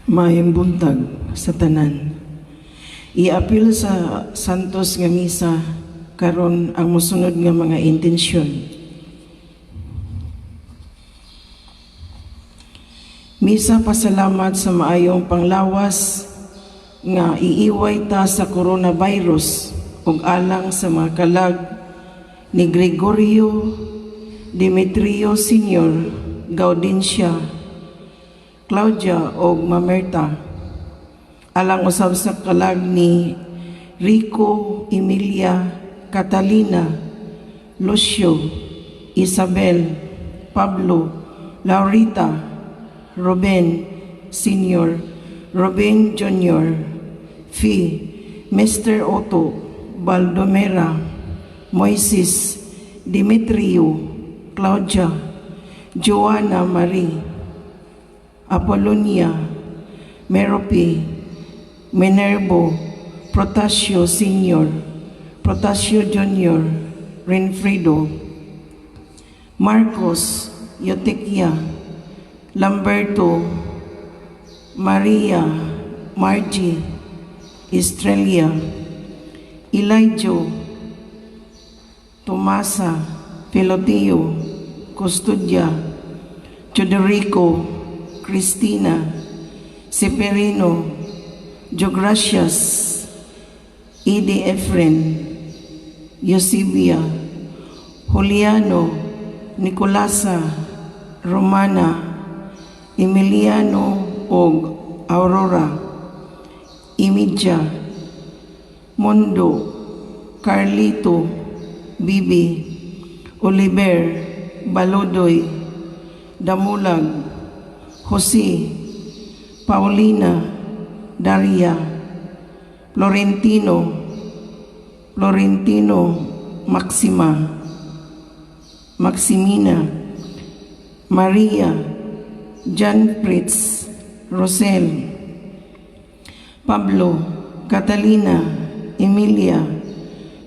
Maayong buntag sa tanan. Iapil sa Santos nga Misa karon ang mosunod nga mga intensyon. Misa pasalamat sa maayong panglawas nga iiway ta sa coronavirus ug alang sa mga kalag ni Gregorio Demetrio Sr., Gaudencia, Claudia og Mamerta. Alang usab sa kalag ni Rico, Emilia, Catalina, Lucio, Isabel, Pablo, Laurita, Ruben Sr., Ruben Jr., Fi, Mr. Otto, Baldomera, Moises, Demetrio, Claudia, Joanna Marie, Apollonia, Merope, Minervo, Protasio Sr., Protasio Jr., Renfredo, Marcos, Yotekia, Lamberto, Maria, Margie, Estrella, Elijah, Tomasa, Peloteo, Custodia, Choderico, Cristina, Severino, Jogracias, Edi Efren, Eusebia, Juliano, Nicolasa, Romana, Emiliano og Aurora, Imidja, Mundo, Carlito, Bibi, Oliver, Balodoy, Damulag, Jose, Paulina, Daria, Florentino, Florentino, Maxima, Maximina, Maria, John Fritz, Rosel, Pablo, Catalina, Emilia,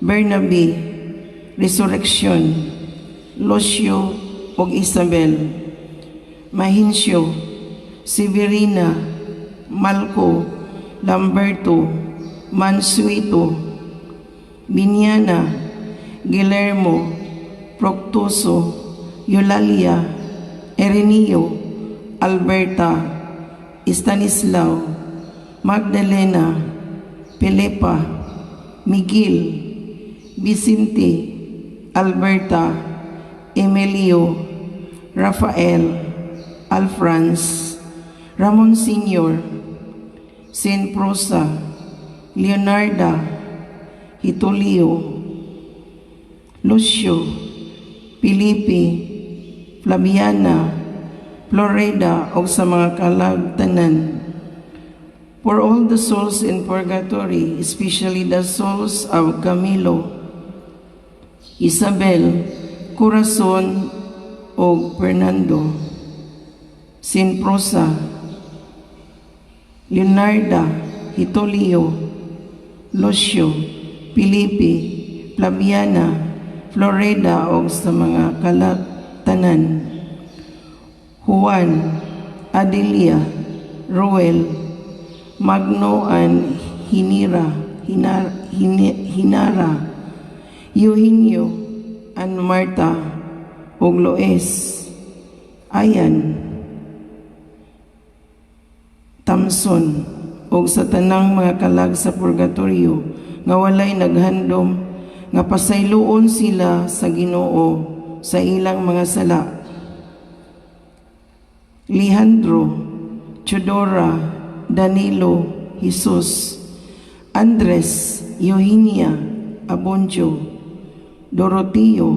Bernabe, Resurrection, Lucio ug Isabel, Mahincio, Severina, Malco, Lamberto, Mansuito, Biniana, Guillermo, Proctoso, Eulalia, Erenio, Alberta, Stanislao, Magdalena, Pelepa, Miguel, Vicente, Alberta, Emilio, Rafael, Alfrans, Ramon Sr., Prosa, Leonarda, Hitolio, Lucio, Felipe, Flaviana, Florida, ug sa mga kalag tanan. For all the souls in purgatory, especially the souls of Camilo, Isabel, Corazon, ug Fernando, Sinprosa, Leonarda, Hitolio, Lucio, Felipe, Flaviana, Florida ug sa mga kalag tanan. Juan, Adelia, Ruel, Magno and Hinira, Hinara, Eugenio and Marta ug Loes, Ayan, Tamson ug sa tanang mga kalag sa purgatorio nga walay naghandom nga pasayloon sila sa Ginoo sa ilang mga sala. Leandro, Chodora, Danilo, Jesus, Andres, Eugenia, Abonjo, Doroteo,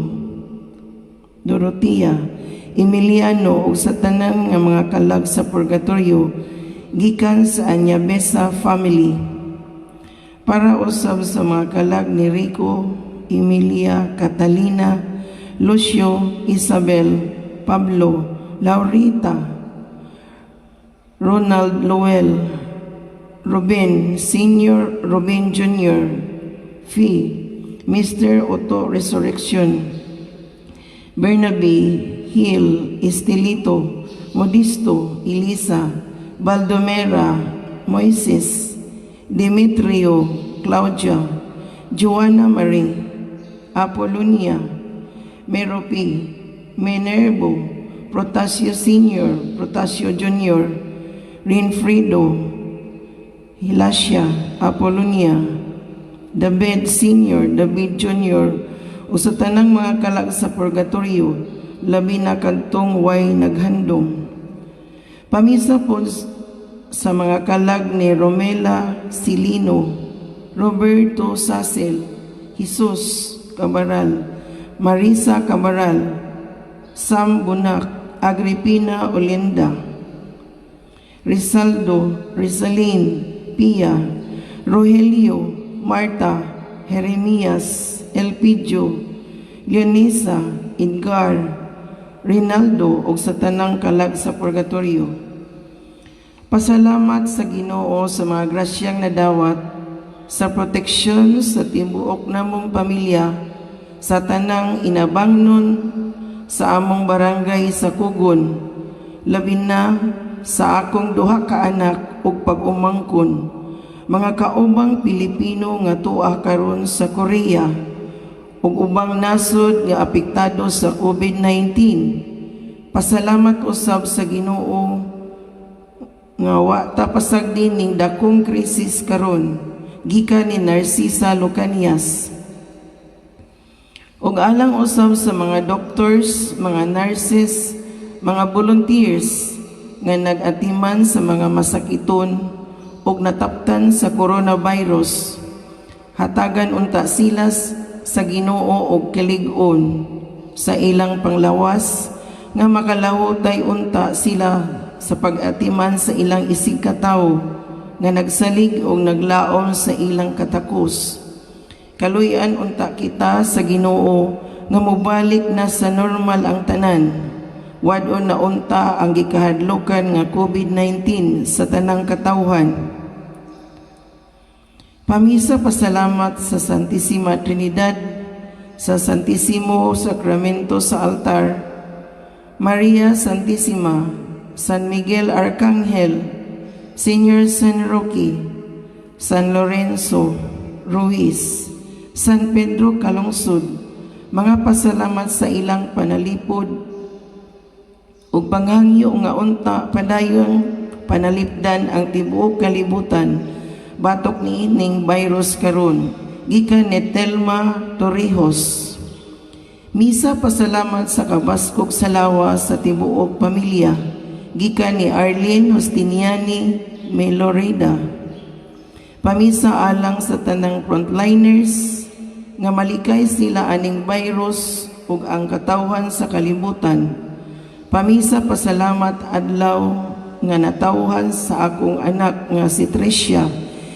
Dorotea, Emiliano ug sa tanan nga mga kalag sa purgatorio gikan sa Anyabesa family. Para usab sa mga kalag ni Rico, Emilia, Catalina, Lucio, Isabel, Pablo, Laurita, Ronald Lowell, Ruben Sr., Ruben Jr., Fee, Mr. Otto Resurrection, Bernabe, Hill, Estelito, Modesto, Elisa, Baldomera, Moises, Demetrio, Claudia, Joanna Marie, Apollonia, Merope, Minervo, Protasio Sr., Protasio Jr., Rinfredo, Hilasia, Apollonia, David Sr., David Jr., ug sa tanang mga kalag sa purgatorio, labi na kadtong way naghandom. Pamisa po sa mga kalag ni Romela Silino, Roberto Sasel, Jesus Cabaral, Marisa Cabaral, Sam Bunak, Agripina Olinda, Rizaldo, Rizalin, Pia, Rogelio, Marta, Jeremias, Elpidio, Leonisa, Edgar, Rinaldo ug sa tanang kalag sa purgatorio. Pasalamat sa Ginoo sa mga grasyang nadawat, sa proteksyon sa tibuok namong pamilya, sa tanang inabangnon sa among barangay sa Kugon, labi na sa akong duha ka anak ug pag-umangkon, mga kaubang Pilipino nga tua karon sa Korea ug ubang nasod nga apektado sa COVID-19. Pasalamat usab sa Ginoo nga wa ta pasagdi ning dakong krisis karon, gikan ni Narcisa Lucanias. Ug alang usab sa mga doctors, mga nurses, mga volunteers nga nag-atiman sa mga masakiton ug nataptan sa coronavirus. Hatagan unta sila sa Ginoo og kalig-on sa ilang panglawas nga makalahutay unta sila sa pag-atiman sa ilang isigkatawo nga nagsalig o naglaom sa ilang katakos. Kaluy-an unta kita sa Ginoo nga mobalik na sa normal ang tanan. Wad-on na unta ang gikahadlokan nga COVID-19 sa tanang katawhan. Pamisa pasalamat sa Santissima Trinidad, sa Santissimo Sacramento sa altar, Maria Santissima, San Miguel Arcangel, Senior San Roque, San Lorenzo Ruiz, San Pedro Calungsod, mga pasalamat sa ilang panalipod ug panghangyo nga unta padayong panalipdan ang tibuok kalibutan batok niining virus karon, gikan ni Telma Torrijos. Misa pasalamat sa kabaskog sa lawas sa tibuok pamilya, gikan ni Arlene Hostiniani Meloreda. Pamisa alang sa tanang frontliners nga malikay sila aning virus ug ang katawhan sa kalibutan. Pamisa pasalamat adlaw nga natawhan sa akong anak nga si Tricia,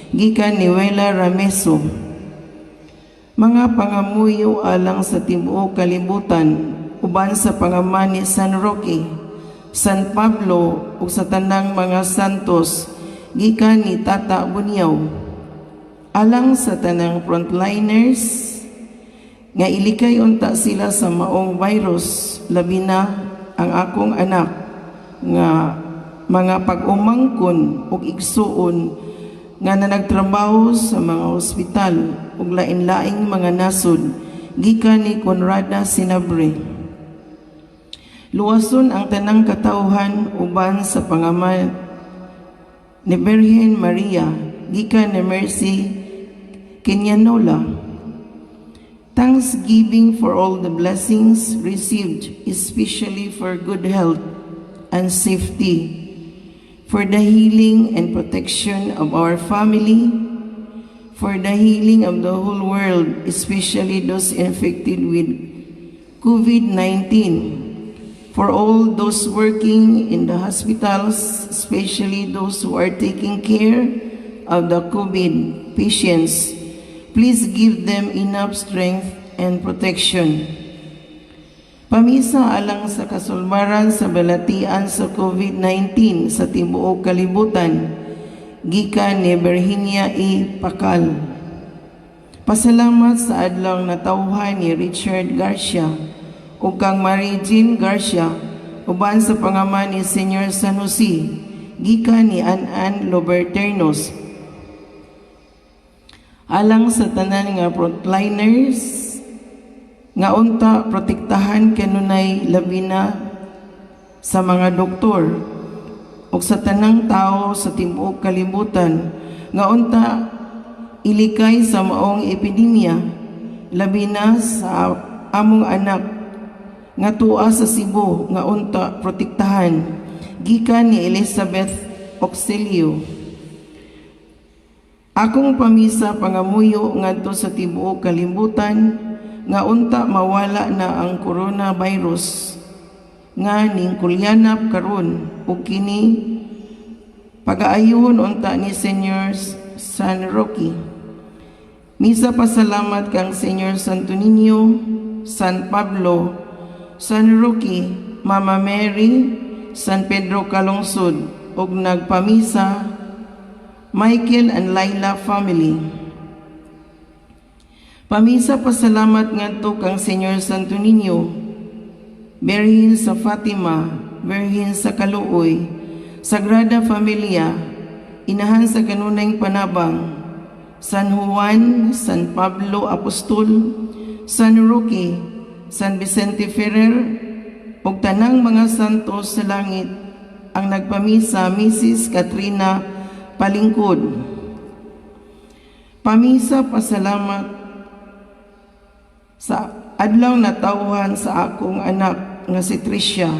gikan ni Wela Rameso. Mga pangamuyo alang sa tibuok kalibutan uban sa pangaman ni San Roque, San Pablo ug sa tanang mga santos, gikan ni Tata Bunyaw. Alang sa tanang frontliners nga ilikay unta sila sa maong virus, labi na ang akong anak nga mga pag-umangkon ug igsuon nga nanagtrabaho sa mga ospital ug lain-laing mga nasod, gikan ni Conrada Sinabre. Luwason ang tanang katawhan uban sa pangaman ni Birhen Maria, gikan ni Mercy Kenyanola. Thanksgiving for all the blessings received, especially for good health and safety, for the healing and protection of our family, for the healing of the whole world, especially those infected with COVID-19, for all those working in the hospitals, especially those who are taking care of the COVID patients. Please give them enough strength and protection. Pamisa alang sa kasulbaran sa balatian sa COVID-19 sa tibuok kalibutan, gikan ni Virginia E. Pakal. Pasalamat sa adlaw natawhan ni Richard Garcia ug kang Marie Jean Garcia uban sa pangaman ni Senyor San Jose, Gikan ni An-An Loberternos. Alang sa tanan nga frontliners nga unta protektahan kanunay, labi na sa mga doktor, ug sa tanang tao sa tibuok kalibutan nga unta ilikay sa maong epidemya, labi na sa among anak nga tua sa Cebu nga unta protektahan. Gikan ni Elizabeth Auxilio. Akong pamisa pangamuyo ngadto sa tibuok kalibutan nga unta mawala na ang coronavirus nga ning kulyanap karon, ug kini pagaayuhon unta ni Senyor San Roque. Misa pasalamat kang Senyor Santo Niño, San Pablo, San Roque, Mama Mary, San Pedro Calungsod, ug nagpamisa Michael and Laila family. Pamisa pasalamat ngadto kang Senyor Santo Niño, Birhen sa Fatima, Birhen sa Kaluoy, Sagrada Familia, Inahan sa Kanunayng Panabang, San Juan, San Pablo Apostol, San Roque, San Vicente Ferrer, ug tanang mga santos sa langit. Ang nagpamisa, Mrs. Katrina Palingkod. Pamisa pasalamat sa adlaw natawhan sa akong anak nga si Tricia.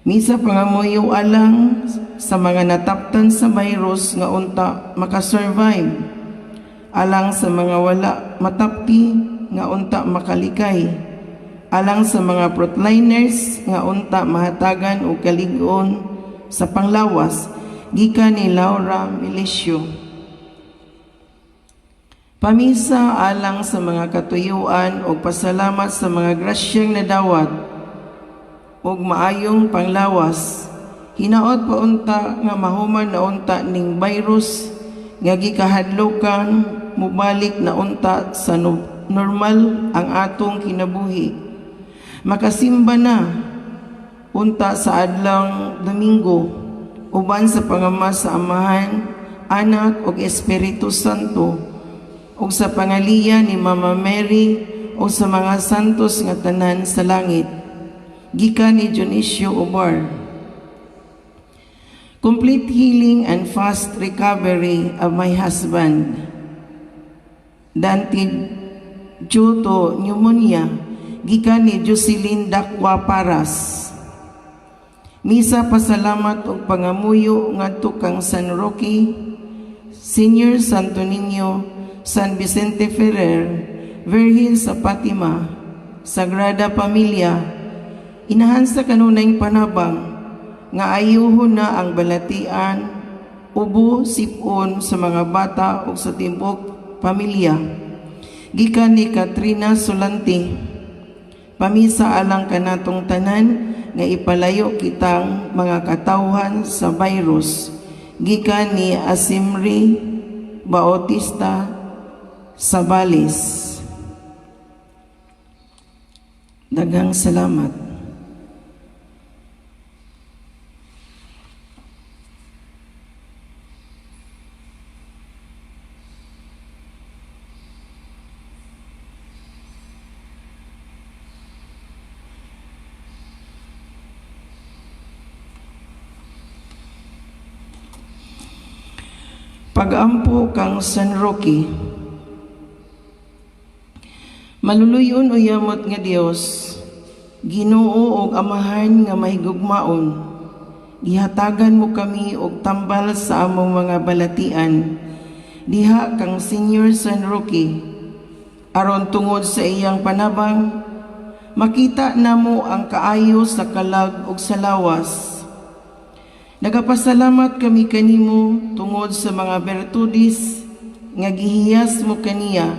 Misa pangamuyo alang sa mga nataptan sa virus nga unta makasurvive. Alang sa mga wala matapti nga unta makalikay. Alang sa mga frontliners nga unta mahatagan og kalig-on sa panglawas. Gikan ni Laura Milicio. Pamisa alang sa mga katuyuan og pasalamat sa mga grasyang nadawat ug maayong panglawas. Hinaot pa unta nga mahuman na unta ning virus nga gikahadlokan, mubalik na unta sa normal ang atong kinabuhi. Makasimba na unta sa adlawng Domingo uban sa pangama sa Amahan, Anak ug Espiritu Santo, ug sa pangaliya ni Mama Mary ug sa mga santos nga tanan sa langit. Gikan ni Dionisio Obar. Complete healing and fast recovery of my husband, Dante, due to pneumonia. Gikan ni Jocelyn Dakwa Paras. Misa pasalamat ug pangamuyo ngadto kang San Roque, Senior Santo Niño, San Vicente Ferrer, Virgen sa Fatima, Sagrada Familia, Inahan sa Kanunayng Panabang, nga ayuhon na ang balatian, ubo, sipon sa mga bata ug sa tibuok pamilya. Gikan ni Katrina Solanti. Pamisa alang kanatong tanan nga ipalayo kitang mga katawhan sa virus. Gikan ni Asimri Bautista Sabales. Daghang salamat. Pagampo kang San Roque. Maluluyon o yamot nga Dios, Ginoo og Amahan nga mahigugmaon, gihatagan mo kami og tambal sa among mga balatian diha kang Senior San Roque, aron tungod sa iyang panabang makita namo ang kaayo sa kalag ug sa lawas. Nagapasalamat kami kanimo tungod sa mga bertudes nga gihiyas mo kaniya,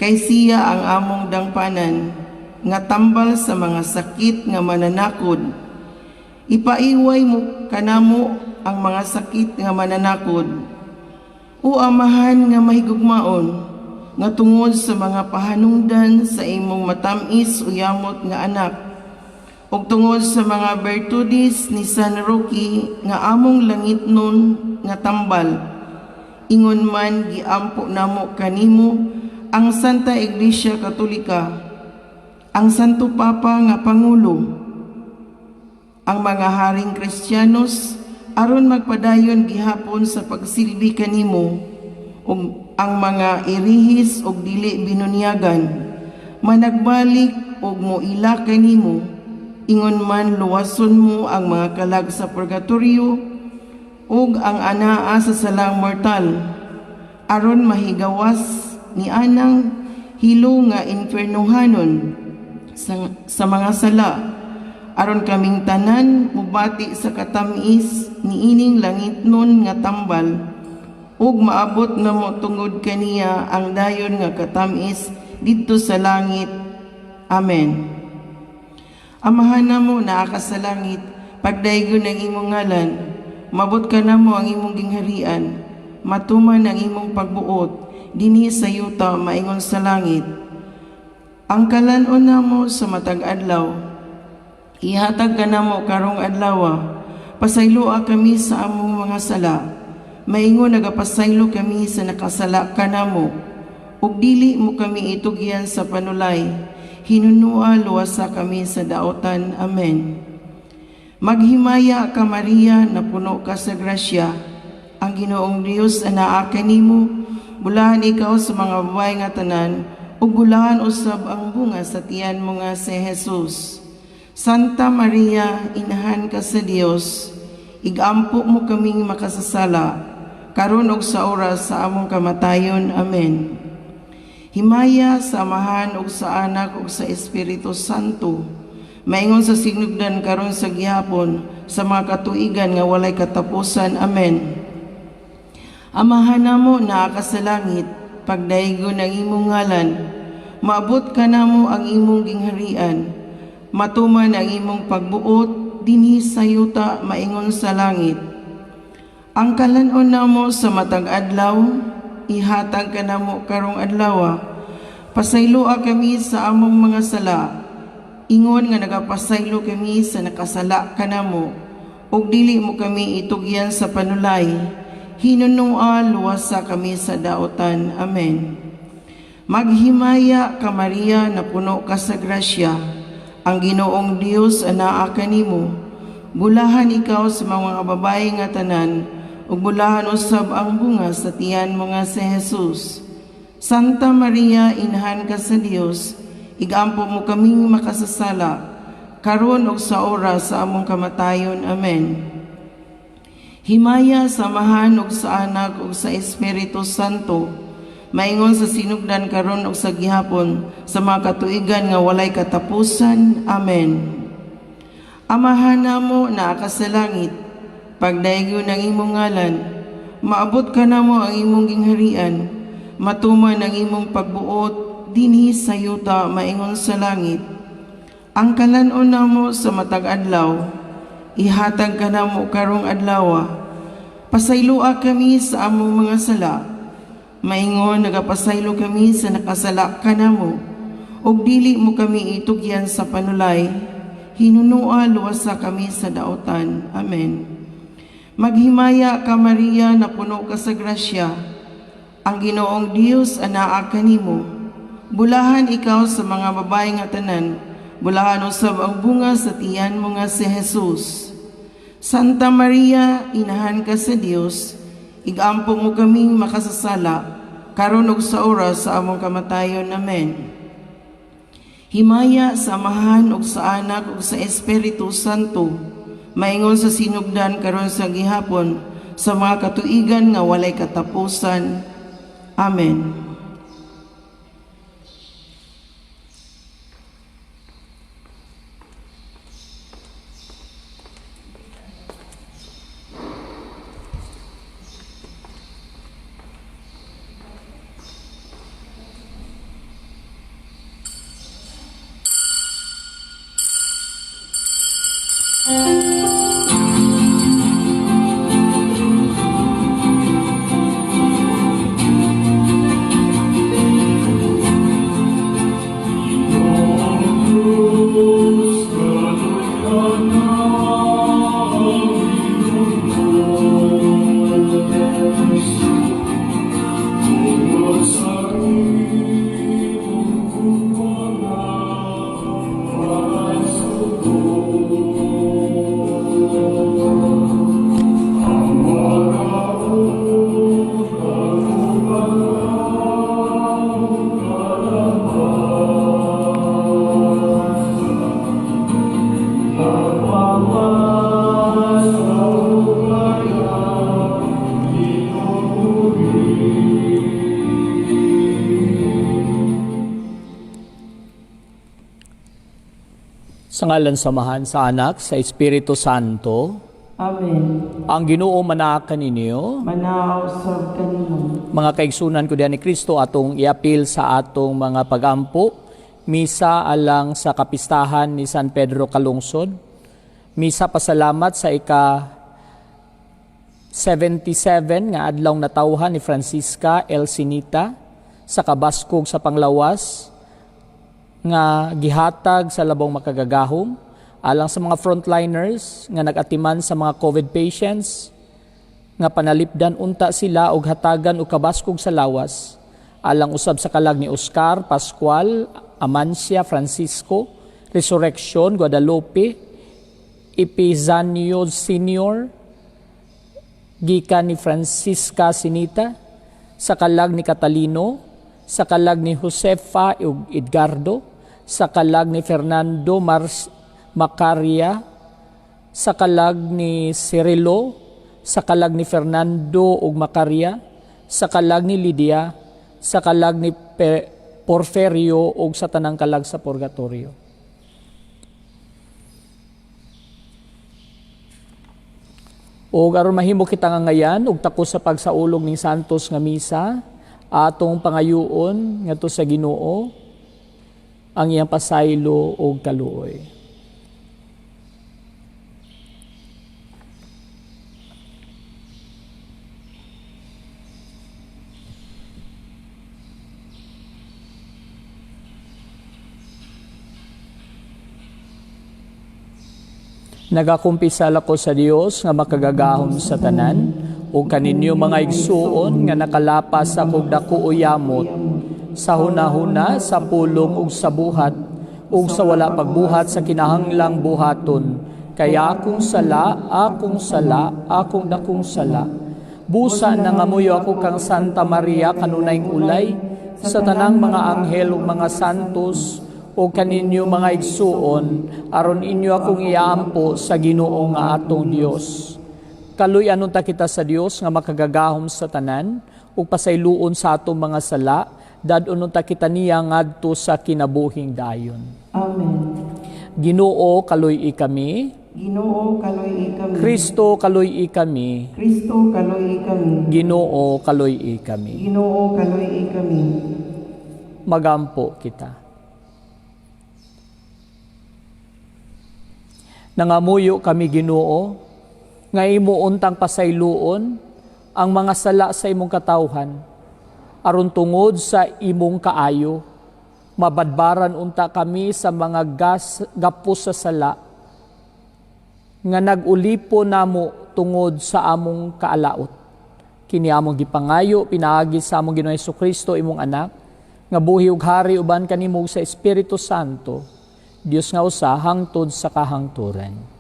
kay siya ang among dangpanan nga tambal sa mga sakit nga mananakod. Ipaiway mo kanamo ang mga sakit nga mananakod. O Amahan nga mahigugmaon, nga tungod sa mga pahanungdan sa imong matamis o yamot nga anak, Ug tungod sa mga bertudes ni San Roque nga among langitnon nga tambal, ingon man giampo namo kanimo ang Santa Iglesia Katolika, ang Santo Papa nga Pangulo, ang mga haring Kristiyanos aron magpadayon gihapon sa pagsilbi kanimo, ug ang mga irihis ug dili binunyagan managbalik ug moila kanimo. Ingon man luwason mo ang mga kalag sa purgatorio ug ang anaa sa salang mortal, aron mahigawas ni anang hilo nga infernohanon sa mga sala, aron kaming tanan mubati sa katamis niining langitnon nga tambal ug maabot namo tungod kaniya ang dayon nga katamis didto sa langit. Amen. Amahan namo, naa ka sa langit, pagdaygon ang imong ngalan, maabot kanamo ang imong gingharian, matuman ang imong pagbuot, dinhi sa yuta maingon sa langit. Ang kalan-on namo sa matag adlaw, ihatag kanamo karong adlaw. Pasayloa kami sa among mga sala, maingon nagapasaylo kami sa nakasala kanamo. Ug dili mo kami itugyan sa panulay, hinunua luwasa kami sa daotan. Amen. Maghimaya ka, Maria, napuno ka sa grasya. Ang Ginoong Dios anaa kanimo, bulahan ikaw sa mga babae nga tanan, ug bulahan usab ang bunga sa tiyan mo nga si Jesus. Santa Maria, inahan ka sa Dios, igampo mo kaming makasasala, karon ug sa oras sa among kamatayon. Amen. Himaya sa Amahan ug sa Anak ug sa Espiritu Santo, maingon sa sinugdan, karon sa gihapon, sa mga katuigan nga walay katapusan. Amen. Amahan namo, naa ka sa langit, pagdaygon ang imong ngalan, maabot kanamo ang imong gingharian, matuman ang imong pagbuot dinhi sa yuta maingon sa langit. Ang kalan-on namo sa matag adlaw, ihatag kanamo karong adlaw. Pasayloa kami sa among mga sala, ingon nga nagapasaylo kami sa nakasala kanamo. Ug dili mo kami itugyan sa panulay, hinunua luwasa kami sa daotan. Amen. Maghimaya ka, Maria, napuno ka sa grasya. Ang Ginoong Dios anaa kanimo. Bulahan ikaw sa mga babae nga tanan, ug bulahan usab ang bunga sa tiyan mo nga si Jesus. Santa Maria, inahan ka sa Dios, igampo mo kaming makasasala, karon ug sa oras sa among kamatayon. Amen. Himaya sa Amahan ug sa Anak ug sa Espiritu Santo, maingon sa sinugdan, karon ug sa gihapon, sa mga katuigan nga walay katapusan. Amen. Amahan namo, naa ka sa langit, pagdaygon ang imong ngalan, maabot kanamo ang imong gingharian, matuman ang imong pagbuot dinhi sa yuta maingon sa langit. Ang kalan-on namo sa matag adlaw, ihatag kanamo karong adlaw. Pasayloa kami sa among mga sala, maingon nagapasaylo kami sa nakasala kanamo. Ug dili mo kami itugyan sa panulay, hinunua luwasa kami sa daotan. Amen. Maghimaya ka, Maria, napuno ka sa grasya. Ang Ginoong Dios anaa kanimo. Bulahan ikaw sa mga babae nga tanan, bulahan usab ang bunga sa tiyan mo nga si Jesus. Santa Maria, inahan ka sa Dios, igampo mo kaming makasasala, karon ug sa oras sa among kamatayon. Amen. Himaya sa Amahan ug sa Anak ug sa Espiritu Santo, maingon sa sinugdan, karon sa gihapon, sa mga katuigan nga walay katapusan. Amen. Sa ngalan sa Amahan, sa Anak, sa Espiritu Santo. Amen. Ang Ginoo manaa kaninyo. Manaa usab kanimo. Mga kaigsunan ko diha ni Kristo, atong iapil sa atong mga pagampo, misa alang sa kapistahan ni San Pedro Calungsod, misa pasalamat sa ika 77 nga adlaw natawhan ni Francisca El Sinita, sa kabaskog sa panglawas nga gihatag sa labong makagagahom, alang sa mga frontliners nga nag-atiman sa mga COVID patients, nga panalipdan unta sila og hatagan og kabaskog sa lawas, alang usab sa kalag ni Oscar, Pascual, Amancia, Francisco, Resurrection, Guadalupe, Epizanio Senior, gikan ni Francisca Sinita, sa kalag ni Catalino, sa kalag ni Josefa ug Edgardo, sa kalag ni Fernando Mars Macaria, sa kalag ni Cirilo, sa kalag ni Fernando ug Macaria, sa kalag ni Lydia, sa kalag ni Porferio ug sa tanang kalag sa Purgatorio. Ug aron mahimo kita nga ngayan ug takos sa pagsaulog ning santos nga misa, atong pangayuon ngadto sa Ginoo ang iyang pasaylo ug kaluoy. Nagakumpisal ako sa Dios nga makagagahom sa tanan, ug kaninyo mga igsuon nga nakalapas akong dako o yamot sa hunahuna, sa pulong ug sa buhat, ug sa wala pagbuhat sa kinahanglang buhaton. Kaya akong sala, akong sala, akong dakong sala. Busa nangamuyo ako kang Santa Maria kanunayng ulay, sa tanang mga anghel ug mga santos, o kaninyo mga igsuon, aron inyo akong iaampo sa Ginoo nga atong Dios. Kaluy-an unta kita sa Dios nga makagagahom sa tanan, ug pasayloon sa atong mga sala, dad-on unta kita niya ngadto sa kinabuhing dayon. Amen. Ginoo, kaluy-i kami. Ginoo, kaluy-i kami. Kristo, kaluy-i kami. Kristo, kaluy-i kami. Ginoo, kaluy-i kami. Ginoo, kaluy-i kami. Magampo kita. Nangamuyo kami, Ginoo, nga imo untang pasayloon ang mga sala sa imong katawhan, aron tungod sa imong kaayo, mabadbaran unta kami sa mga gapos sa sala, nga nag-ulipo namo tungod sa among kaalaot. Kini among gipangayo, pinaagi sa among Ginoong Hesukristo, imong anak, nga buhi ug hari uban kanimo sa Espiritu Santo, Dios nga usa hangtod sa kahangturan.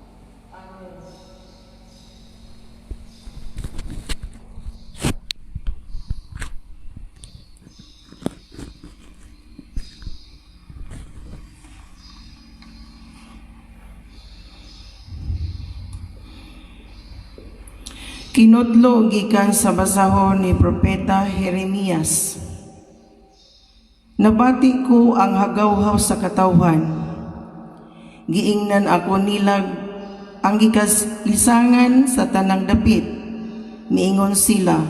Kinutlo gikan sa basahon ni Propeta Jeremias. Nabati ko ang hagawhaw sa katawhan. Giingnan ako nilag ang gikaslisangan sa tanang dapit. Miingon sila,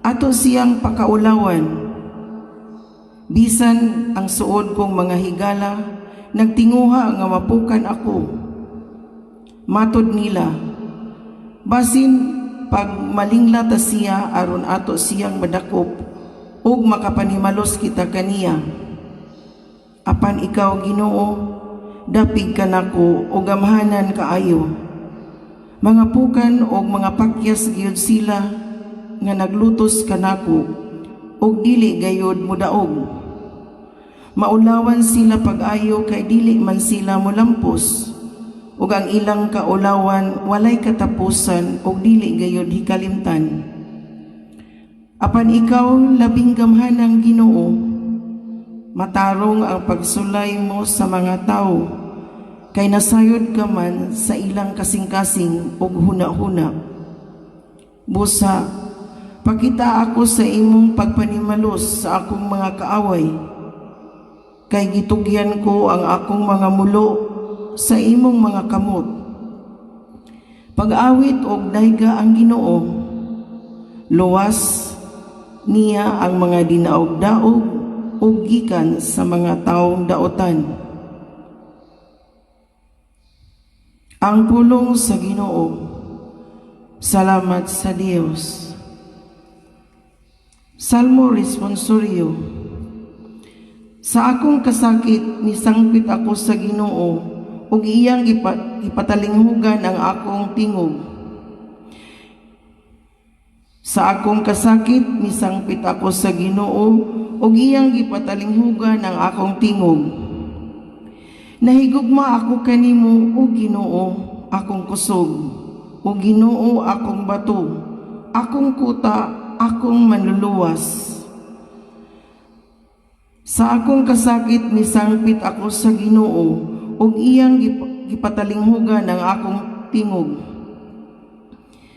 ato siyang pakaulawan. Bisan ang suod kong mga higala, nagtinguha nga mapukan ako. Matod nila, basin pag malingla ta siya aron ato siyang madakop ug makapanimalos kita kaniya. Apan ikaw, Ginoo, dapig ka nako ug gamhanan kaayo. Mga pukan og mga pakyas gyud sila nga naglutos kanako ug dili gayud modaog. Maulawan sila pag-ayo kay dili man sila molampos, ug ang ilang kaulawan walay katapusan ug dili gayud hikalimtan. Apan ikaw, labing gamhanang Ginoo, matarong ang pagsulay mo sa mga tawo, kay nasayod ka man sa ilang kasing-kasing ug huna-huna. Busa, pakita ako sa imong pagpanimalos sa akong mga kaaway, kay gitugyan ko ang akong mga mulo sa imong mga kamot. Pag-awit og dayga ang Ginoo, luwas niya ang mga dinaog-daog ug gikan sa mga taong daotan. Ang pulong sa Ginoo. Salamat sa Dios. Salmo Responsorio. Sa akong kasakit nisangpit ako sa Ginoo ug iyang ipatalinghugan ang akong tingog. Sa akong kasakit nisangpit ako sa Ginoo ug iyang gipatalinghugan ang akong tingog. Nahigugma ako kanimo, o Ginoo, akong kusog. O Ginoo, akong bato, akong kuta, akong manluluwas. Sa akong kasakit nisangpit ako sa Ginoo ug iyang gipatalinghugan ang akong tingog.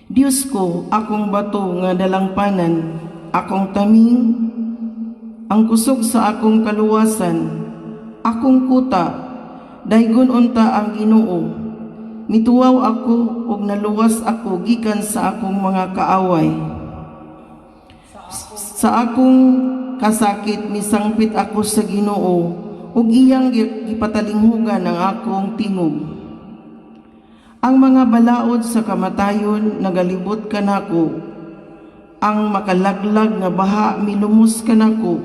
Dios ko, akong bato nga dalangpanan, akong taming, ang kusog sa akong kaluwasan, akong kuta, daygon unta ang Ginoo. Mituaw ako ug naluwas ako gikan sa akong mga kaaway. Sa akong kasakit nisangpit ako sa Ginoo ug iyang gipatalinghugan ang akong tingog. Ang mga balaod sa kamatayon nagalibot kanako. Ang makalaglag nga baha milumos kanako.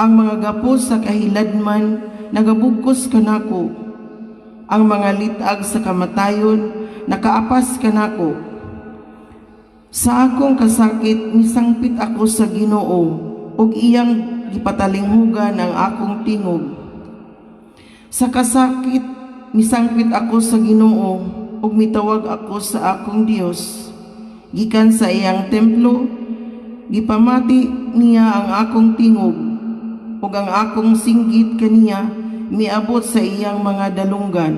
Ang mga gapos sa kahiladman nagabugkos kanako. Ang mga lit-ag sa kamatayon nakaapas kanako. Sa akong kasakit nisangpit ako sa Ginoo ug iyang gipatalinghugan ang akong tingog. Sa kasakit misangpit ako sa Ginoo ug mitawag ako sa akong Dios. Gikan sa iyang templo, gipamati niya ang akong tingog ug ang akong singgit kaniya miabot sa iyang mga dalunggan.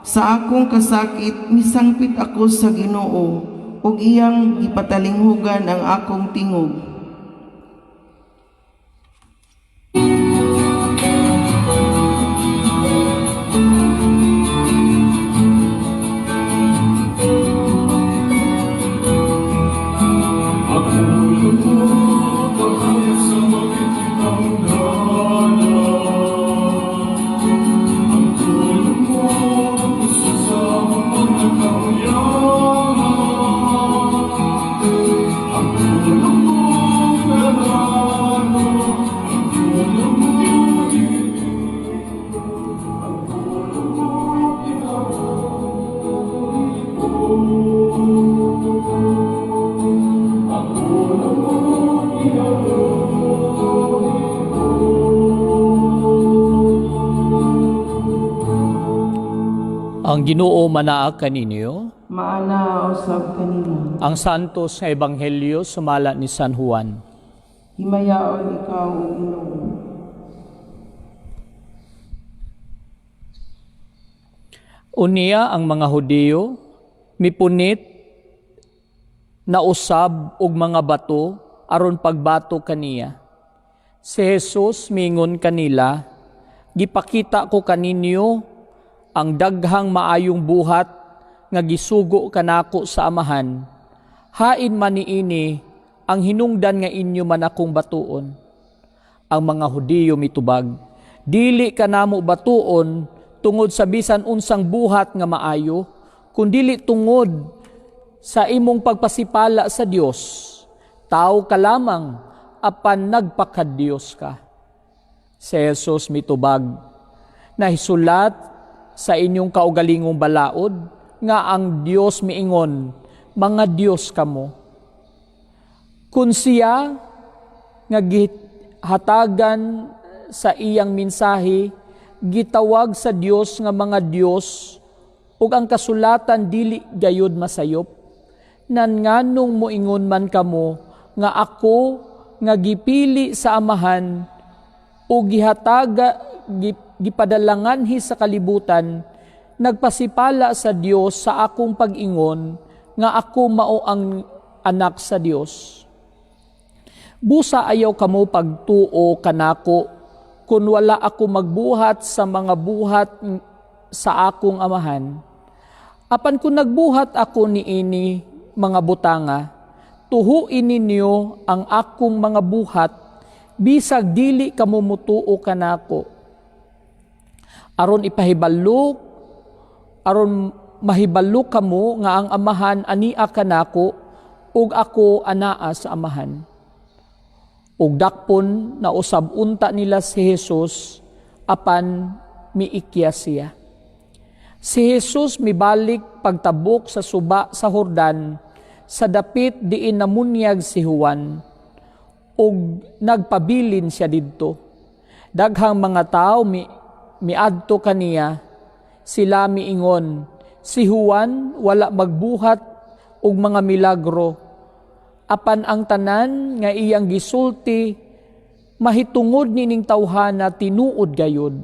Sa akong kasakit misangpit ako sa Ginoo ug iyang gipatalinghugan ang akong tingog. Ang Ginoo manaa kaninyo. Maana usab kanimo. Ang Santos nga Ebanghelyo sumala ni San Juan. Himayaon ikaw, o Ginoo. Unya ang mga Hudiyo mipunit na usab og mga bato aron pagbato kaniya. Si Jesus mingon kanila, gipakita ko kaninyo ang daghang maayong buhat nga gisugo kanako sa Amahan. Hain man niini ang hinungdan nga inyo man akong batuon. Ang mga Hudiyo mitubag, dili kanamo batuon tungod sa bisan unsang buhat nga maayo, kundili tungod sa imong pagpasipala sa Dios. Tao ka lamang apan nagpakadiyos ka. Si Jesus mitubag, nahisulat sa inyong kaugalingong balaod nga ang Dios miingon, mga Dios kamo. Kun siya nga gihatagan sa iyang mensahe, gitawag sa Dios nga mga Dios, ug ang kasulatan dili gayud masayop. Nan nganong moingon man kamo nga ako nga gipili sa Amahan ug gipadalanganhi sa kalibutan, nagpasipala sa Dios sa akong pag-ingon nga ako mao ang anak sa Dios. Busa ayaw kamo pagtuo kanako kun wala ako magbuhat sa mga buhat sa akong Amahan. Apan kung nagbuhat ako niini mga butanga, tuhui ninyo ang akong mga buhat, bisag dili kamo mutuo kanako, aron mahibalo kamo nga ang Amahan ania kanako ug ako anaa sa Amahan." Ug dakpon na usab unta nila si Jesus, apan miikya siya. Si Jesus mibalik pagtabok sa suba sa Jordan sa dapit diin namunyag si Juan, ug nagpabilin siya didto. Daghang mga tao miadto kaniya. Sila miingon, "Si Juan wala magbuhat og mga milagro, apan ang tanan nga iyang gisulti mahitungod nining tawhana tinuod gayud."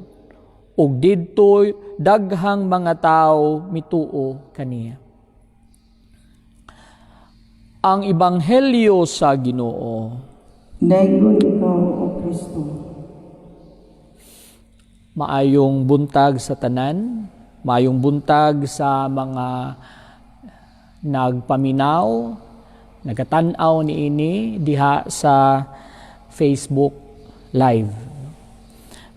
Ug didto daghang mga tao mituo kaniya. Ang Ebanghelyo sa Ginoo. Daiggon ikaw, O Kristo. Maayong buntag sa tanan, maayong buntag sa mga nagpaminaw, nagatan-aw niini diha sa Facebook Live.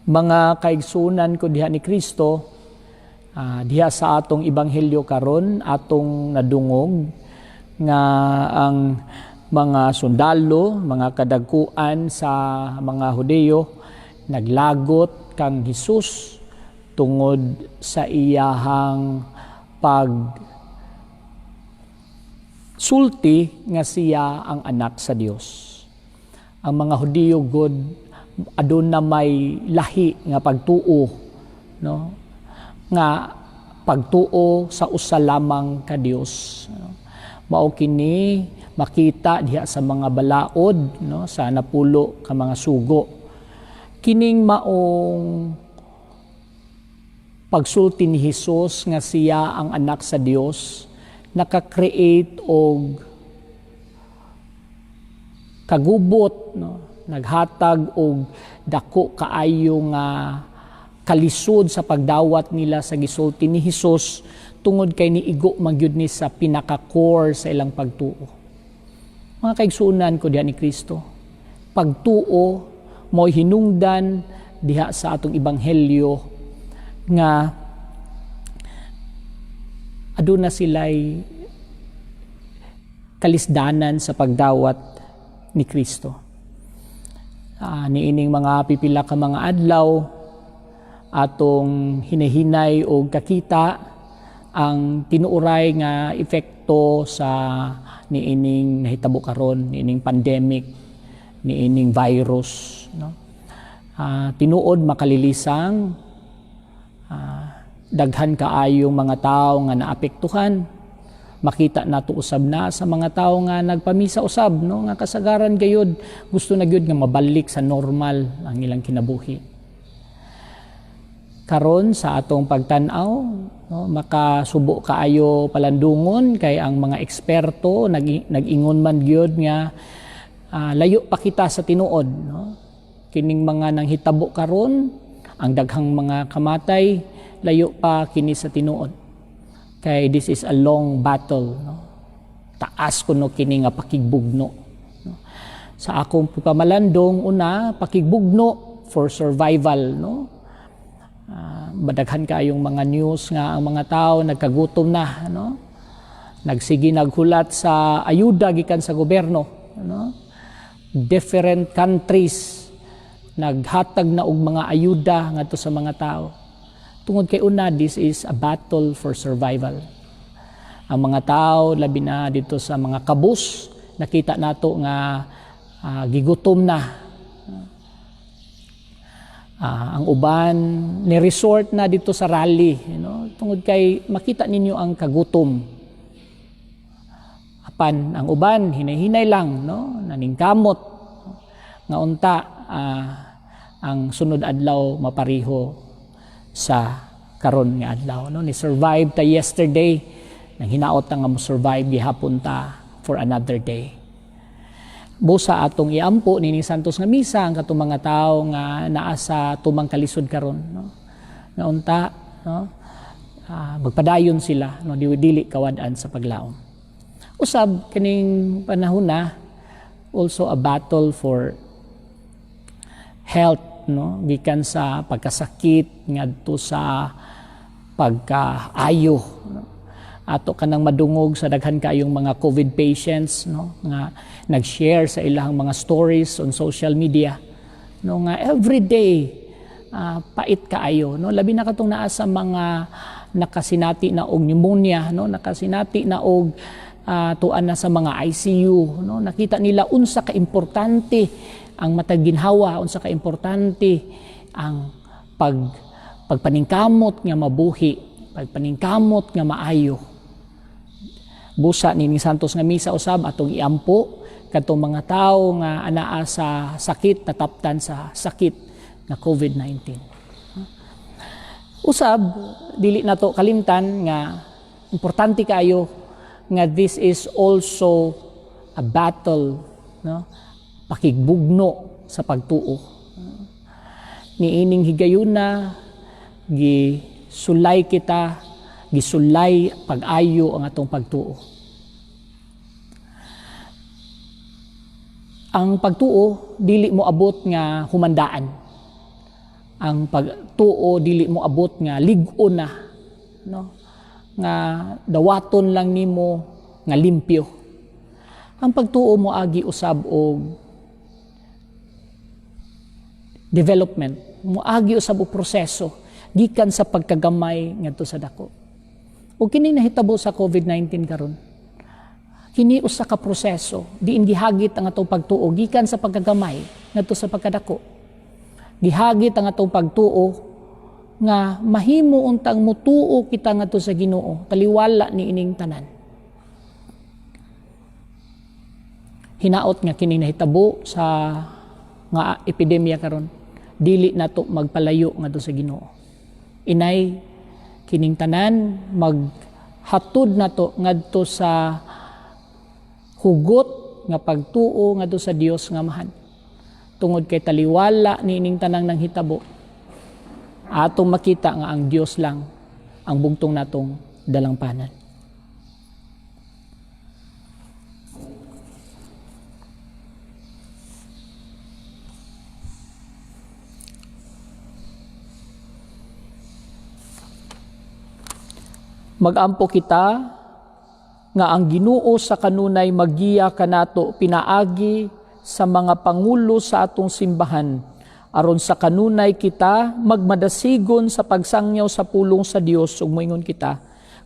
Mga kaigsunan ko diha ni Kristo, diha sa atong ebanghelyo karon, atong nadungog nga ang mga sundalo, mga kadagkuan sa mga Hudeyo, naglagot kang Hesus tungod sa iyahang pag sulti nga siya ang anak sa Dios. Ang mga Hudiyo gud aduna may lahi nga pagtuo, no, nga pagtuo sa usa lamang ka Dios, no? Mao kini makita diha sa mga balaod, no, sa napulo ka mga sugo. Kining maong pagsulti ni Hesus nga siya ang anak sa Dios naka-create og kagubot, no, naghatag og dako kaayo nga kalisod sa pagdawat nila sa gisulti ni Hesus tungod kay niigo man gyud ni sa pinaka-core sa ilang pagtuo. Mga kaigsuonan ko diha ni Kristo, pagtuo mo'y hinungdan diha sa atong ebanghelyo nga aduna sila'y kalisdanan sa pagdawat ni Kristo. Niining mga pipila ka mga adlaw, atong hinahinay og kakita ang tinuoray nga epekto sa niining nahitabo karon, niining pandemic, niining virus, no? Tinuod makalilisang, daghan kaayong mga tao nga naapektuhan. Makita nato usab na sa mga tao nga nagpamisa usab, no, nga kasagaran gayud gusto na gyud nga mabalik sa normal ang ilang kinabuhi. Karon sa atong pagtan-aw, no, makasubo kaayo palandungon kay ang mga eksperto nag-ingon man gyud nga layo pa kita sa tinuod, no? Kining mga nanghitabo karon, ang daghang mga kamatay, layo pa kini sa tinuod kay this is a long battle, no? Taas kuno kini nga pakigbugno, no? Sa akong pamalandong, una, pakigbugno for survival, no? Badaghan kaayong mga news nga ang mga tao nagkagutom na, no, nagsige naghulat sa ayuda gikan sa gobyerno, no? Different countries naghatag na og mga ayuda ngadto sa mga tao tungod kay, una, this is a battle for survival. Ang mga tao, labi na dito sa mga kabus, nakita nato nga gigutom na. Ang uban ni resort na dito sa rally tungod kay makita ninyo ang kagutom. Apan ang uban hinay-hinay lang, no, naningkamot nga unta ang sunod adlaw mapariho sa karon nga adlaw, no? Ni survive ta yesterday, nang hinaot ta nga mo survive gihapon ta for another day. Busa atong iampo nining Santos nga Misa ang katong mga tawo nga naa sa tumang kalisod karon, no, nga unta, no. Magpadayon sila, no, dili dili kawad-an sa paglaom. Usab kining panahon na, also a battle for health, no, gikan sa pagkasakit ngadto sa pagkaayo, no? Ato kanang madungog sa daghan kaayong mga COVID patients, no, nga nag-share sa ilang mga stories on social media, no, nga every day pait kaayo, no, labi na katong naa sa mga nakasinati na og pneumonia, no, nakasinati na og tuan na sa mga ICU, no. Nakita nila unsa ka importante ang matag ginhawa, unsa ka importante ang pagpaningkamot nga mabuhi, pagpaningkamot nga maayo. Busa nining Santos nga Misa usab, atong iampo kadtong mga tawo nga anaa sa sakit, nataptan sa sakit nga COVID-19. Usab dili nato kalimtan nga importante kaayo nga this is also a battle, no, pakigbugno sa pagtuo. Niining higayuna, gisulay kita, gisulay pag-ayo ang atong pagtuo. Ang pagtuo dili mo abot nga humandaan. Ang pagtuo dili mo abot nga lig-on na, no, nga dawaton lang nimo nga limpyo. Ang pagtuo mo agi usab og development, moagi usab og proseso gikan sa pagkagamay ngadto sa dako. Ug kini nahitabo sa COVID-19 karon. Kini usa ka proseso diin gihagit ang atong pagtuo gikan sa pagkagamay ngadto sa pagkadako. Gihagit ang atong pagtuo nga mahimo untang mutuo kita ngadto sa Ginoo taliwala ni ining tanan. Hinaot nga kini nahitabo sa nga epidemya karon, dili nato magpalayo ngadto sa Ginoo. Inay kining tanan maghatod nato ngadto sa hugot nga pagtuo ngadto sa Dios nga Amahan. Tungod kay taliwala niining tanang nanghitabo, atong makita nga ang Dios lang ang bugtong natong dalangpanan. Magampo kita nga ang Ginoo sa kanunay magiya kanato pinaagi sa mga pangulo sa atong simbahan, aron sa kanunay kita magmadasigon sa pagsangyaw sa pulong sa Dios ug moingon kita,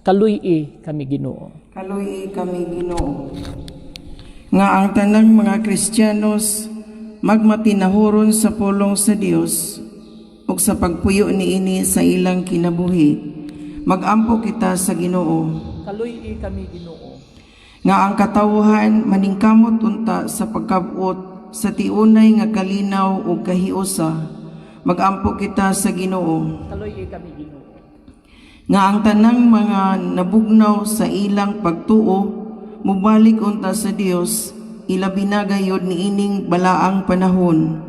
kaluy-i kami Ginoo. Kaluy kami Ginoo. Nga ang tanang mga Kristiyanos magmatinahuron sa pulong sa Dios ug sa pagpuyo niini sa ilang kinabuhi. Magampo kita sa Ginoo. Kaluy-i kami Ginoo. Nga ang katawhan maningkamot unta sa pagkabot sa tiunay nga kalinaw ug kahiusa. Magampo kita sa Ginoo. Kaluy-i kami Ginoo. Nga ang tanang mga nabugnaw sa ilang pagtuo mubalik unta sa Dios, ilabi na gayod niining balaang panahon.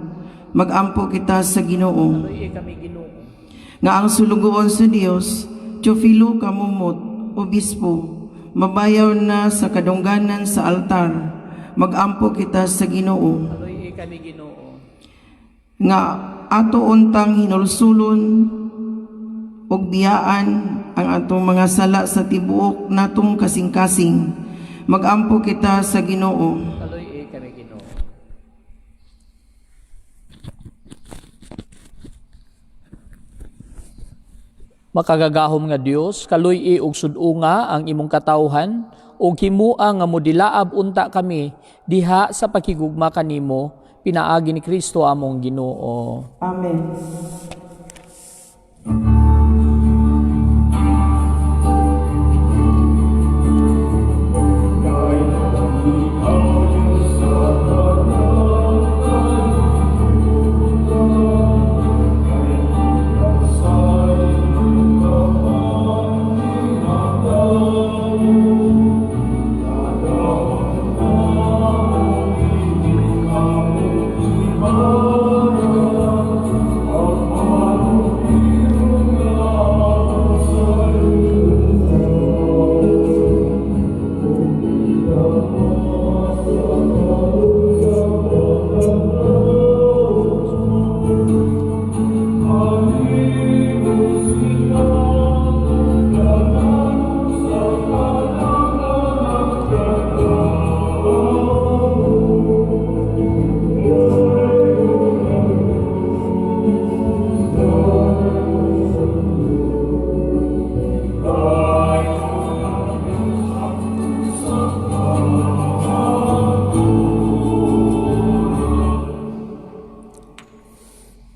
Magampo kita sa Ginoo. Kaluy-i kami Ginoo. Nga ang sulugoon sa Dios, Teofilo Camomot, Obispo, mabayaw na sa kadungganan sa altar. Magampo kita sa Ginoo. Kaluy-i kami Ginoo. Nga ato untang hinulsulon ug biyaan ang atong mga sala sa tibuok natong kasing-kasing. Magampo kita sa Ginoo. Kaluy-i kami Ginoo. Makagagahom nga Dios, kaluy-i ug sud-unga ang imong katawhan ug himua nga modilaab unta kami diha sa pakigugma kanimo pinaagi ni Kristo among Ginoo. Amen.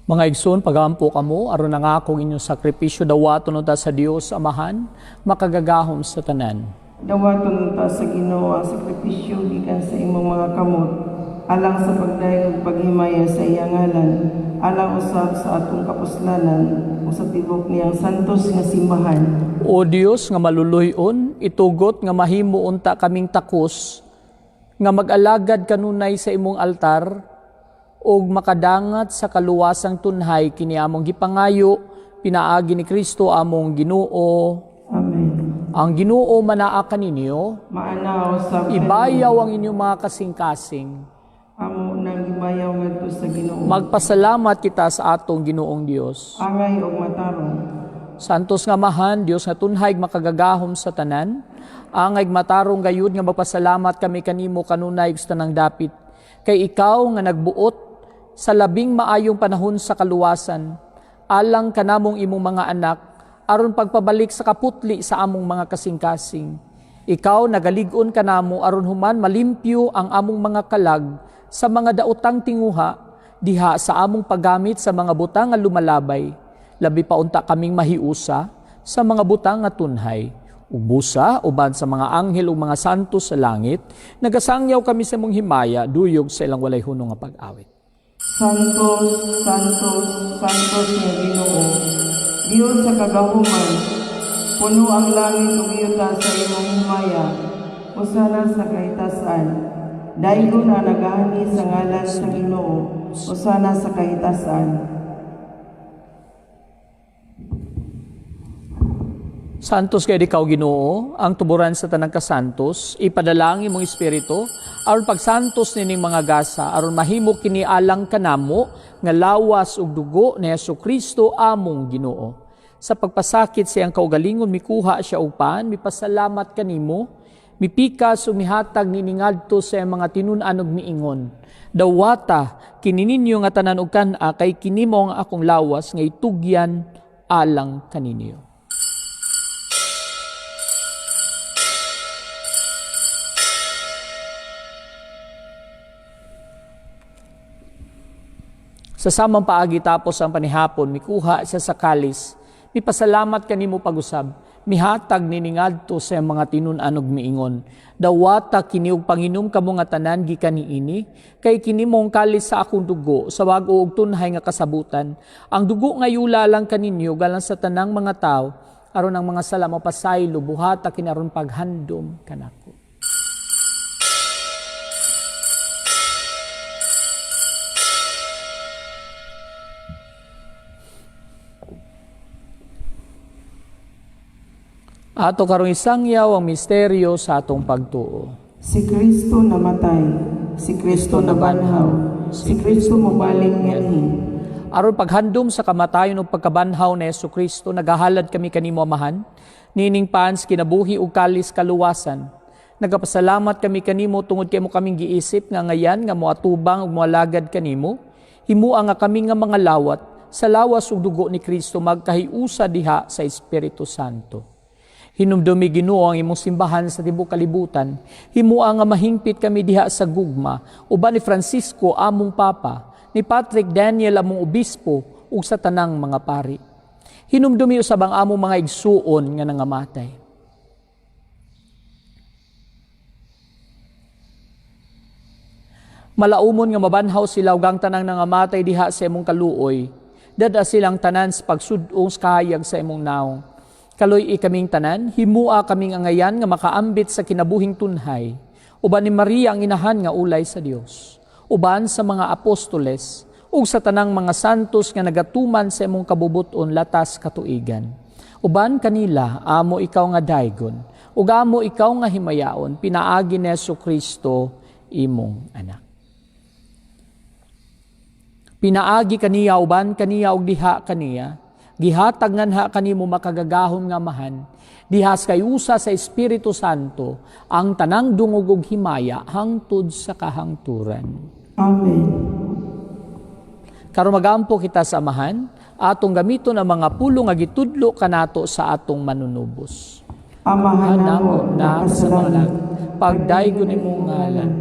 Mga igsoon, pagampo kamo aron ang akong inyong sakripisyo dawaton unta sa Dios Amahan, makagagahom sa tanan. Dawaton ta sa Ginoo ang sakripisyo gikan sa imong mga kamot, alang sa pagdayeg ug paghimaya sa iyang ngalan, alang usab sa atong kapuslanan ug sa tibok niyang santos nga simbahan. O Dios nga maluluy-on, itugot nga mahimo unta kaming takos nga mag-alagad kanunay sa imong altar ug makadangat sa kaluwasang tunhay kini among gipangayo pinaagi ni Kristo among Ginoo. Amen. Ang Ginoo manaa kaninyo, Maana usab ibayaw ang inyong mga kasing-kasing. Amo nang gibayaw ngadto sa Ginoo. Magpasalamat kita sa atong Ginoong Dios. Angay og matarong. Santos nga Amahan, Dios nga tunhay makagagahom sa tanan, angay matarong gayud nga magpasalamat kami kanimo kanunay sa tanang dapit, kay ikaw nga nagbuot sa labing maayong panahon sa kaluwasan, alang kanamong imong mga anak, aron pagpabalik sa kaputli sa among mga kasing-kasing. Ikaw nagalig-on kanamo aron human malimpyo ang among mga kalag sa mga daotang tinguha, diha sa among paggamit sa mga butang nga lumalabay. Labi pa unta kaming mahiusa sa mga butang nga tunhay. Ubusa uban sa mga anghel ug mga santo sa langit, nagasangyaw kami sa imong himaya, duyog sa ilang walay hunong nga pag-awit. Santos, Santos, Santos nga Ginoo, Dios sa kagahuman, puno ang langit ug yuta sa imong himaya, usana sa kahitasan. Daygon ang nagahani sa ngalan sa Ginoo, usana sa kahitasan. Santos kay ikaw Ginoo, ang tuburan sa tanang kasantos, ipadala ang imong espiritu aron pagsantos nining mga gasa, aron mahimo kini alang kanamo nga lawas ug dugo ni Hesukristo among Ginoo. Sa pagpasakit sa iyang kaugalingon mikuha siya og pan, mipasalamat kanimo, mipikas ug mihatag niini ngadto sa iyang mga tinun-an ug miingon. Dawata kini ninyo nga tanan og kan-a, kay kini mao ang akong lawas nga itugyan alang kaninyo. Sa samang paagi tapos ang panihapon, mikuha siya sa kalis, mipasalamat kanimo pag-usab, mihatag niini ngadto sa iyang mga tinun-an ug miingon. Dawata kini ug panginom kamo nga tanan gikan niini, kay kini mao ang kalis sa akong dugo, sa bag-o ug tunhay nga kasabutan. Ang dugo nga yula lang kaninyo galang sa tanang mga tawo, aron ang mga sala mapasaylo, buhata kini aron paghandom kanako. Ato karong isangyaw ang misteryo sa atong pagtuo. Si Kristo namatay, si Kristo nabanhaw, si Kristo mobaling nganhi. Aron paghandom sa kamatayon ug pagkabanhaw ni Hesukristo, nagahalad kami kanimo Amahan, nining pan sa kinabuhi ug kalis kaluwasan. Nagapasalamat kami kanimo tungod kay mo kaming giisip nga ngayan nga moatubang ug moalagad kanimo. Himua nga kami nga mga lawat sa lawas ug dugo ni Kristo magkahiusa diha sa Espiritu Santo. Hinumdumi Ginoo ang imong simbahan sa tibuok kalibutan. Himua nga mahingpit kami diha sa gugma uban ni Francisco among Papa, ni Patrick Daniel among obispo ug sa tanang mga pari. Hinumdumi usab ang among mga igsuon nga nangamatay. Malaumon nga mabanhaw sila ug ang tanang nangamatay diha sa imong kaluoy. Dada silang tanan sa pagsud-ong sa kahayag sa imong naong. Kaluy-i kaming tanan, himua kaming angayan nga makaambit sa kinabuhing tunhay. Uban ni Maria ang inahan nga ulay sa Dios. Uban sa mga apostoles ug sa tanang mga santos nga nagatuman sa imong kabubuton latas katuigan. Uban kanila amo ikaw nga daygon, ug amo ikaw nga himayaon, pinaagi ni Hesukristo imong anak. Pinaagi kaniya uban kaniya ug diha kaniya, gihatag nganha kanimo makagagahom nga Amahan, diha sa kayusa sa Espiritu Santo ang tanang dungog ug himaya hangtod sa kahangturan. Amen. Karon magampo kita sa Amahan, atong gamiton ang mga pulong nga gitudlo kanato sa atong manunubos. Amahan Namo namo na naa sa sa mga langit, langit, pagdaygon imong ngalan,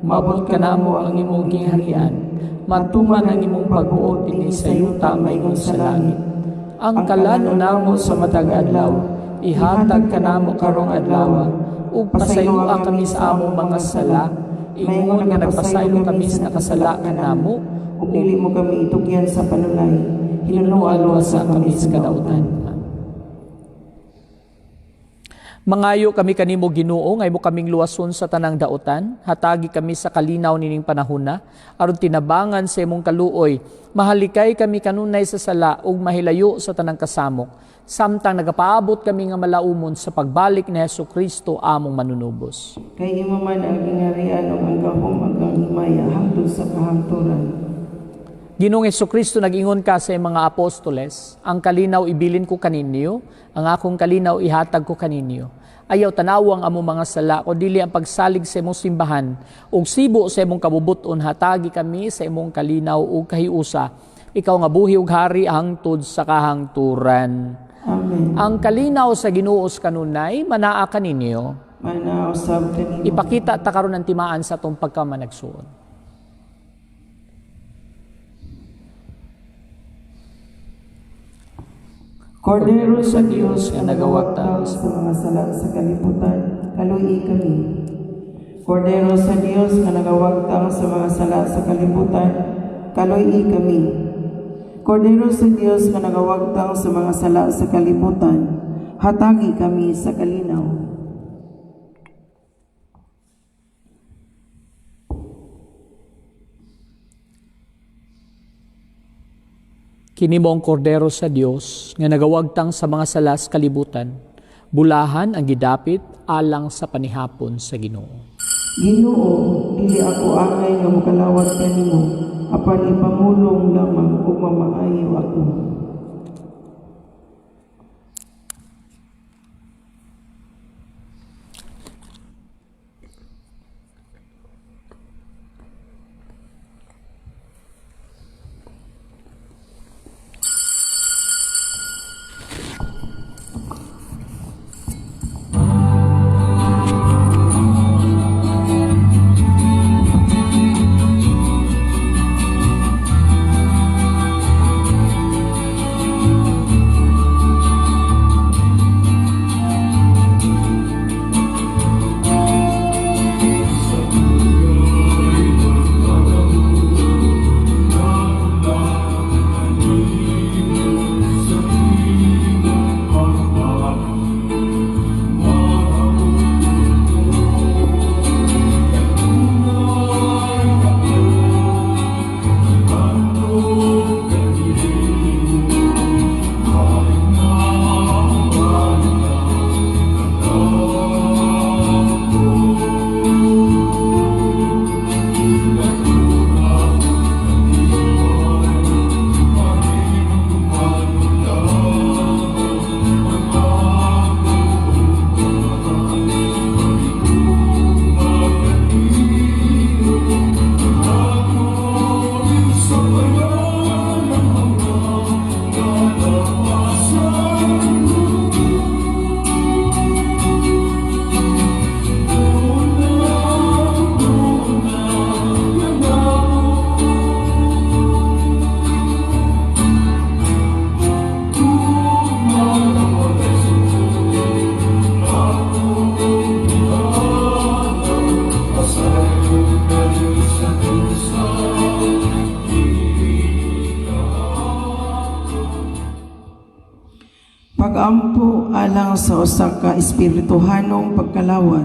Moabot kanamo ang imong gingharian. Matuman ang imong pagbuot dinhi sa yuta maingon sa langit. Ang kalan-on namo sa matag adlaw, ihatag kanamo karong adlaw, ug pasayloa kami sa among mga sala, ingon nga nagpasaylo kami sa nakasala kanamo, Ug dili mo kami itugyan sa panulay, hinunoa luwasa kami sa kadautan. Mangayo kami kanimo, Ginoo, nga imo kaming luwason sa tanang dautan, hatagi kami sa kalinaw nining panahona aron tinabangan sa imong kaluoy, mahalikay kami kanunay sa sala ug mahilayo sa tanang kasamok, samtang nagapaabot kami nga malaumon sa pagbalik ni Hesus Kristo among manunubos. Kay imo man ang gingharian ug ang gahom ug ang himaya hangtod sa kahangturan. Ginoong Kristo, nag-ingon ka sa iyong mga apostoles, "Ang kalinaw ibilin ko kaninyo, ang akong kalinaw ihatag ko kaninyo. Ayaw tanawa ang among mga sala, kundili ang pagsalig sa imong simbahan, ug sibo sa imong kabubuton, hatagi kami sa imong kalinaw ug kahiusa. Ikaw nga buhi ug hari hangtod sa kahangturan." Amen. Ang kalinaw sa Ginoo kanunay manaa kaninyo. Manaa usab kanimo. Ipakita ta karon ang timaan sa atong pagkamanagsuon. Kordero sa Dios nga nagawagtang sa mga sala sa kalibutan, kaluyi kami. Kordero sa Dios nga nagawagtang sa mga sala sa kalibutan, kaluyi kami. Kordero sa Dios nga nagawagtang sa mga sala sa kalibutan, hatagi kami sa kalinaw. Kini mao ang kordero sa Dios nga nagawagtang sa mga sala sa kalibutan. Bulahan ang gidapit alang sa panihapon sa Ginoo. Ginoo, dili ako angay nga mokalawat kanimo, apan ipamulong lamang ug mamaayo ako. Pag-ampo alang sa usa ka espirituhanong pagkalawat.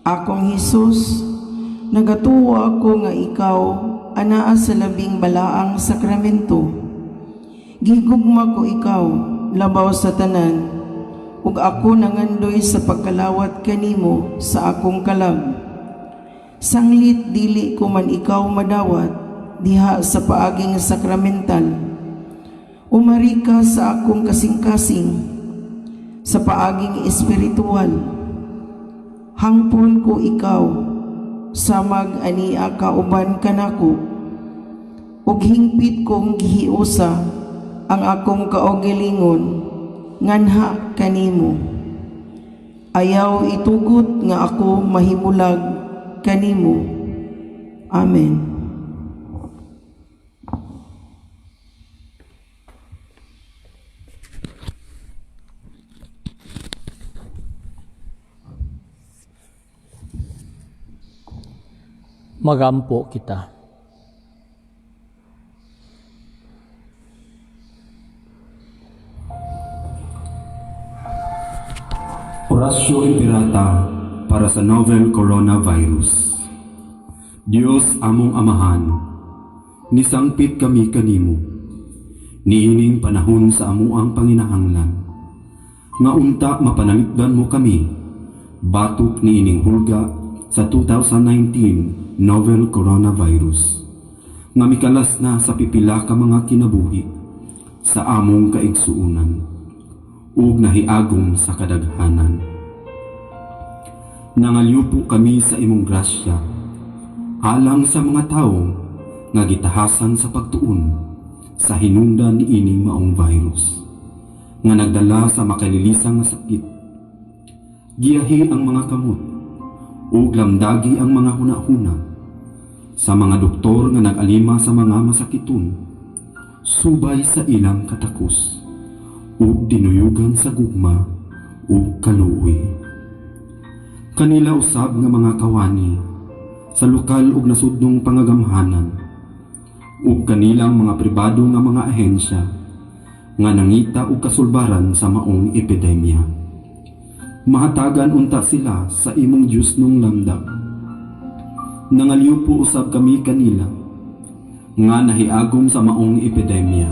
Akong Hesus, nagatuo ako nga ikaw anaa sa labing balaang sakramento. Gigugma ko ikaw labaw sa tanan, ug ako nangandoy sa pagkalawat kanimo sa akong kalag. Sanglit dili ko man ikaw madawat diha sa paaging sakramental, umari ka sa akong kasing-kasing sa paaging espiritual. Hangpon ko ikaw samag ania kauban kanako, ug hingpit kong gihiusa ang akong kaugalingon nganha kanimo. Ayaw itugot nga ako mahimulag kanimo. Amen. Magampo kita. Orasyo Imperata para sa novel coronavirus. Dios among Amahan, nisangpit kami kanimo, niining panahon sa amuang panginahanglan, nga unta mapanalipdan mo kami, batok niining hulga sa 2019 novel coronavirus, nga mikalas na sa pipila ka mga kinabuhi sa among kaigsuunan, ug nahiagom sa kadaghanan. Nangalyupo kami sa imong grasya, alang sa mga tawo nga gitahasan sa pagtuon sa hinungdan niining maong virus, nga nagdala sa makalilisang nga sakit. Giyahi ang mga kamot, ug lamdagi ang mga hunahuna sa mga doktor nga nag-alima sa mga masakiton, subay sa ilang katakos, ug dinuyugan sa gugma ug kaluoy. Kanila usab nga mga kawani sa lokal ug nasudnong pangagamhanan, ug kanilang mga pribado nga mga ahensya nga nangita og kasulbaran sa maong epidemya. Mahatagan unta sila sa imong Dios nung lamdag. Nangalyupo usab kami kanila nga nahiagom sa maong epidemya.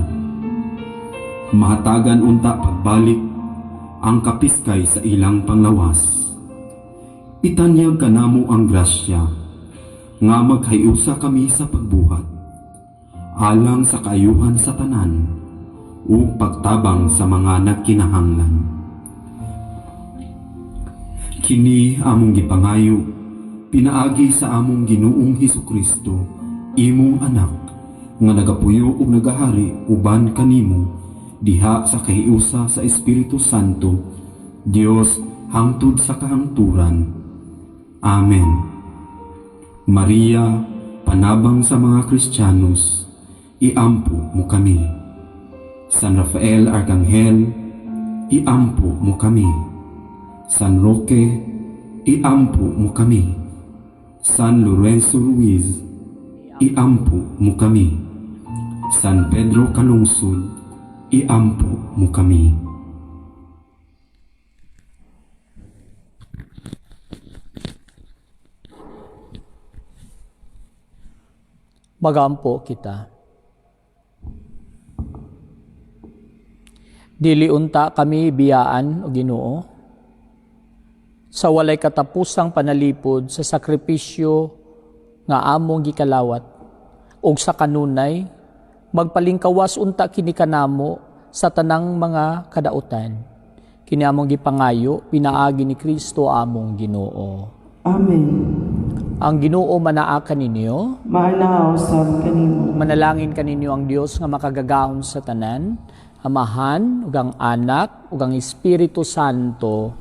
Mahatagan unta pagbalik ang kapiskay sa ilang panglawas. Itanyag kanamo ang grasya nga maghiusa kami sa pagbuhat alang sa kaayuhan sa tanan ug pagtabang sa mga nagkinahanglan. Kini among gipangayo pinaagi sa among Ginoong Hesukristo, imong anak, nga nagapuyo ug nagahari uban kanimo diha sa kahiusa sa Espiritu Santo, Dios hangtod sa kahangturan. Amen. Maria, panabang sa mga Kristiyanos, iampo mo kami. San Rafael Arkanghel, iampo mo kami. San Roque, iampo mo kami. San Lorenzo Ruiz, iampo mo kami. San Pedro Calungsod, iampo mo kami. Magampo kita. Dili unta kami biyaan o Ginoo sa walay katapusang panalipod sa sakripisyo nga among gikalawat ug sa kanunay magpalingkawas unta kini kanamo sa tanang mga kadautan. Kini among gipangayo pinaagi ni Kristo among Ginoo. Amen. Ang Ginoo manaa kaninyo, Maanaa usab kanimo. Manalangin kaninyo ang Dios nga makagagahom sa tanan, Amahan, ug ang Anak, ug ang Espiritu Santo.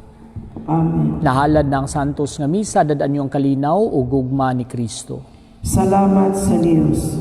Amen. Nahalad ng Santos nga Misa, dad-an niyo ang kalinaw ug gugma ni Kristo. Salamat sa Dios.